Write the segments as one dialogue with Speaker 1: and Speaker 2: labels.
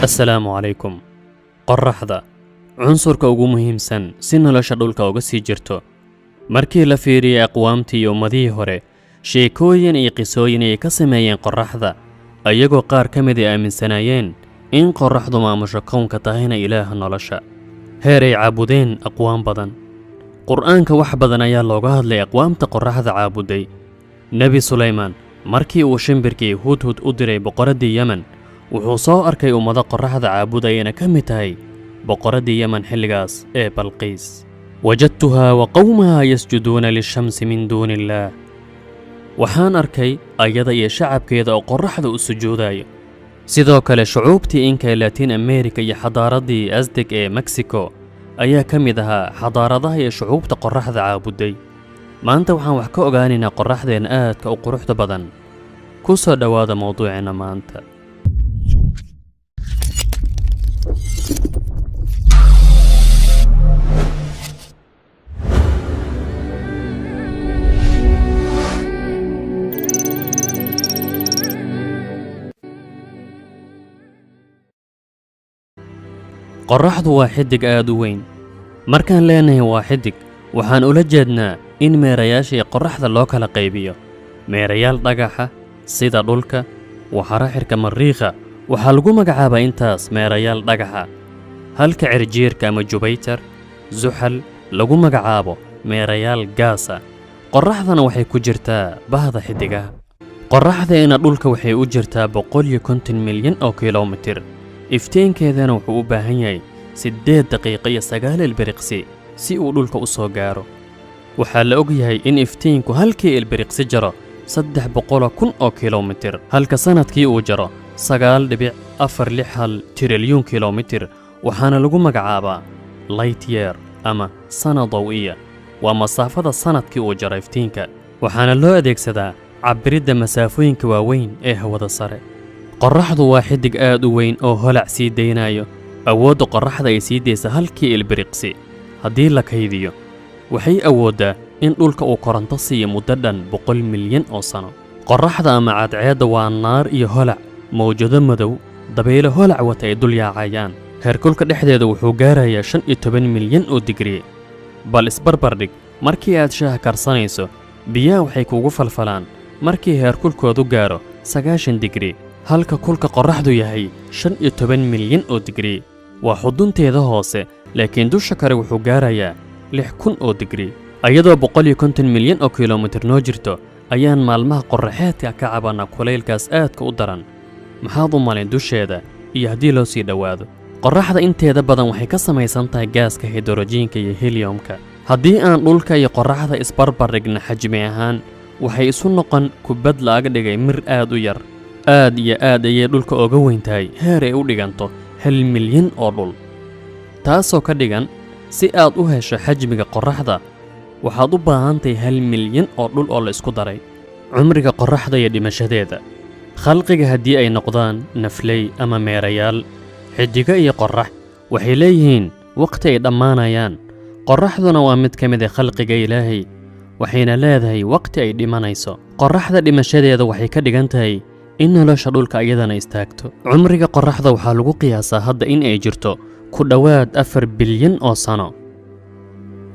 Speaker 1: Assalaamu calaykum. Qorraxda, cunsurka ugu muhiimsan si nolosha dhulka uga sii jirto. Markii la fiiriyey aqwaamtii iyo ummadihii hore, sheekooyin iyo qisooyin ay ka sameeyeen qorraxda, ayagoo qaar ka mid ay aaminsanaayeen in qorraxdu maamusho kownka, tahayna ilaaha nolosha, heer ay caabudeen aqwaam badan. Qur'aanka wax badan ayaa looga hadlay aqwaamta qorraxda caabuday. Nebi Sulaymaan markii uu shimbirkii Hudhud u diray boqoraddii Yemen, wuxuu soo arkay ummado qorraxda caabudayana ka mid tahay boqoraddii Yemen xilligaas ee Balqiis. "Wajadtuhaa wa qowmahaa yasjuduuna lishamsi min duuni illaah." Waxaan arkay ayada iyo shacabkeeda oo qorraxda u sujuudayo. Sidoo kale shucuubtii Inka ee Latiin America iyo xadaaraddii Asdeg ee Mexico ayaa ka mid ahaa xadaaradaha iyo shucuubta qorraxda caabuday. Maanta waxaan wax ka ogaanaynaa qorraxdeenna aadka u quruxda badan. Ku soo dhowaada mowduuceenna maanta. Qorraxdu waa xidig aad u weyn. Markaan leenahay waa xidig, waxaan ula jeednaa in meerayaasha iyo qorraxda loo kala qaybiyo meerayaal dhagaxa sida dhulka, waxara xirka Mariikha. Waxaa lagu magacaabaa intaas meerayaal dhagaxa, halka cirjiirka ama Jubaytar, Zuxal lagu magacaabo meerayaal gaasa. Qorraxdana waxay ku jirtaa bahda xidigaha. Qorraxdeena dhulka waxay u jirtaa 150 milyan oo kilomitir. Iftiinkeedana wuxuu u baahan yahay 8 daqiiqo iyo 9 ilbiriqsi si uu dhulka u soo gaaro. Waxaa la og yahay in iftiinku halkii ilbiriqsi jaro 300,000 oo kilomitir, halka sannadkii uu jaro 9.461 tirilyuun kilomitir. Waxaana lagu magacaabaa light year ama sana dawiya. Waa masaafada sannadkii uu jaro iftiinka, waxaana loo adeegsadaa cabbiridda masaafooyinka waaweyn ee hawada sare. Qorraxdu waa xidig aad u weyn oo holac sii daynayo. Awoodda qorraxda ay sii daysa halkii ilbiriqsi haddii la kaydiyo, waxay awooddaa in dhulka uu koronto siiyo muddo dhan 100 milyan oo sano. Qorraxda ama cadceedda waa naar iyo holac, mawjado madow, dabaylo holac wata ay dul yaacayaan. Heerkulka dhexdeeda wuxuu gaarayaa 15 milyan oo digrii. Bal isbarbardhig: markii aad shaaha karsanayso, biyaha waxay kugu falfalaan markii heerkulkoodu gaaro 90 digrii, halka kulka qorraxdu yahay 15 milyan oo digrii. Waa xudunteeda hoose, laakiin dusha kale wuxuu gaarayaa 6000 oo digrii. Ayadoo 150 milyan oo kilomitir noo jirto ayaan maalmaha qorraxeedka ka cabanaa kulaylkaas aadka u daran. Maxaad u malayn dusheeda iyo haddii loo sii dhowaado? Qorraxda inteeda badan waxay ka samaysan tahay gaaska hidrojiinka iyo heliyomka. Haddii aan dhulka iyo qorraxda isbarbardhigna xajmi ahaan, waxay isu noqon kubad laaga dhigay mir aad u yar. Aad iyo aad ayay dhulka oga weyn tahay, heer ay u dhiganto 1 milyan oo dhul, taasoo ka dhigan si aad u hesho xajmiga qorraxda waxaad u baahantahay 1 milyan oo dhul oo la isku daray. Cumriga qorraxda iyo dhimashadeeda. Khalqiga haddii ay noqdaan nafley ama meerayaal, xidigo iyo qorrax, waxay leeyihiin wakhti ay dhammaanayaan. Qorraxduna waa mid ka mid a khalqiga Ilaahay, waxayna leedahay wakhti ay dhimanayso. Qorraxda dhimashadeeda waxay ka dhigan tahay in nolosha dhulka iyadana istaagto. Cumriga qorraxda waxaa lagu qiyaasaa hadda in ay jirto ku dhowaad 4 bilyan oo sano,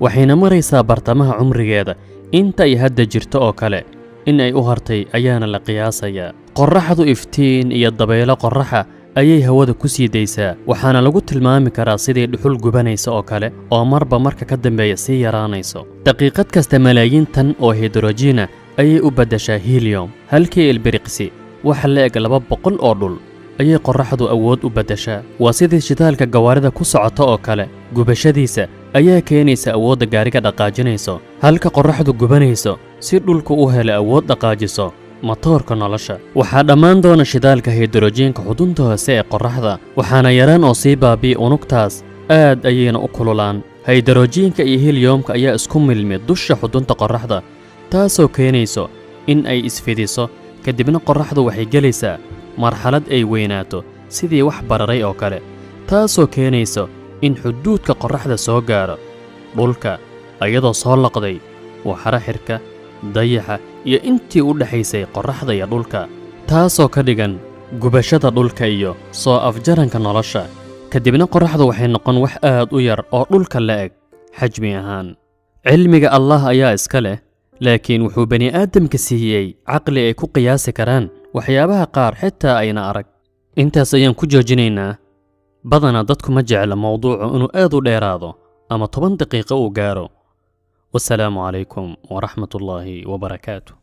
Speaker 1: waxayna maraysaa bartamaha cumrigeeda. Inta ay hadda jirto oo kale in ay u hartay ayaana la qiyaasayaa. Qorraxdu iftiin iyo dabaylo qorraxa ayay hawada ku sii daysaa, waxaana lagu tilmaami karaa sidii dhuxul gubanaysa oo kale oo marba marka ka dambeeya sii yaraanayso. Daqiiqad kasta malaayiin tan oo hidrojiina ayay u beddeshaa heliyom. Halkii ilbiriqsi waxa la eg 200 oo dhul ayay qorraxdu awood u beddeshaa. Waa sidii shidaalka gawaarida ku socota oo kale, gubashadiisa ayaa keenaysa awoodda gaariga dhaqaajinayso, halka qorraxdu gubanayso si dhulku u helo awood dhaqaajiso matoorka nolosha. Waxaa dhammaan doona shidaalka hidrojiinka xudunta hoose ee qorraxda, waxaana yaraan oo sii baabi'i unugtaas, aad ayayna u kululaan. Haydrojiinka iyo heliyomka ayaa isku milmi dusha xudunta qorraxda, taasoo keenayso in ay isfidiso. Kadibna qorraxdu waxay gelaysaa marxalad ay weynaato sidii wax bararay oo kale, taasoo keenayso in xuduudka qorraxda soo gaaro dhulka, ayadoo soo laqday waxara xirka, dayaxa iyo intii u dhexaysay qorraxda iyo dhulka, taasoo ka dhigan Gubashada dhulka iyo soo afjaranka nolosha kadibna, qorraxdu waxay noqon wax aad u yar oo dhulka la eg xajmi ahaan. Cilmiga Allah ayaa iska leh, laakiin wuxuu bani aadamka siiyey caqli ay ku qiyaasi karaan waxyaabaha qaar xitaa ayna arag. Intaas ayaan ku joojinaynaa. Badanaa dadku ma jecla mowduucu inuu aad u dheeraado ama 10 daqiiqo uu gaaro. Wasalaamu calaykum waraxmatullaahi wabarakaatu.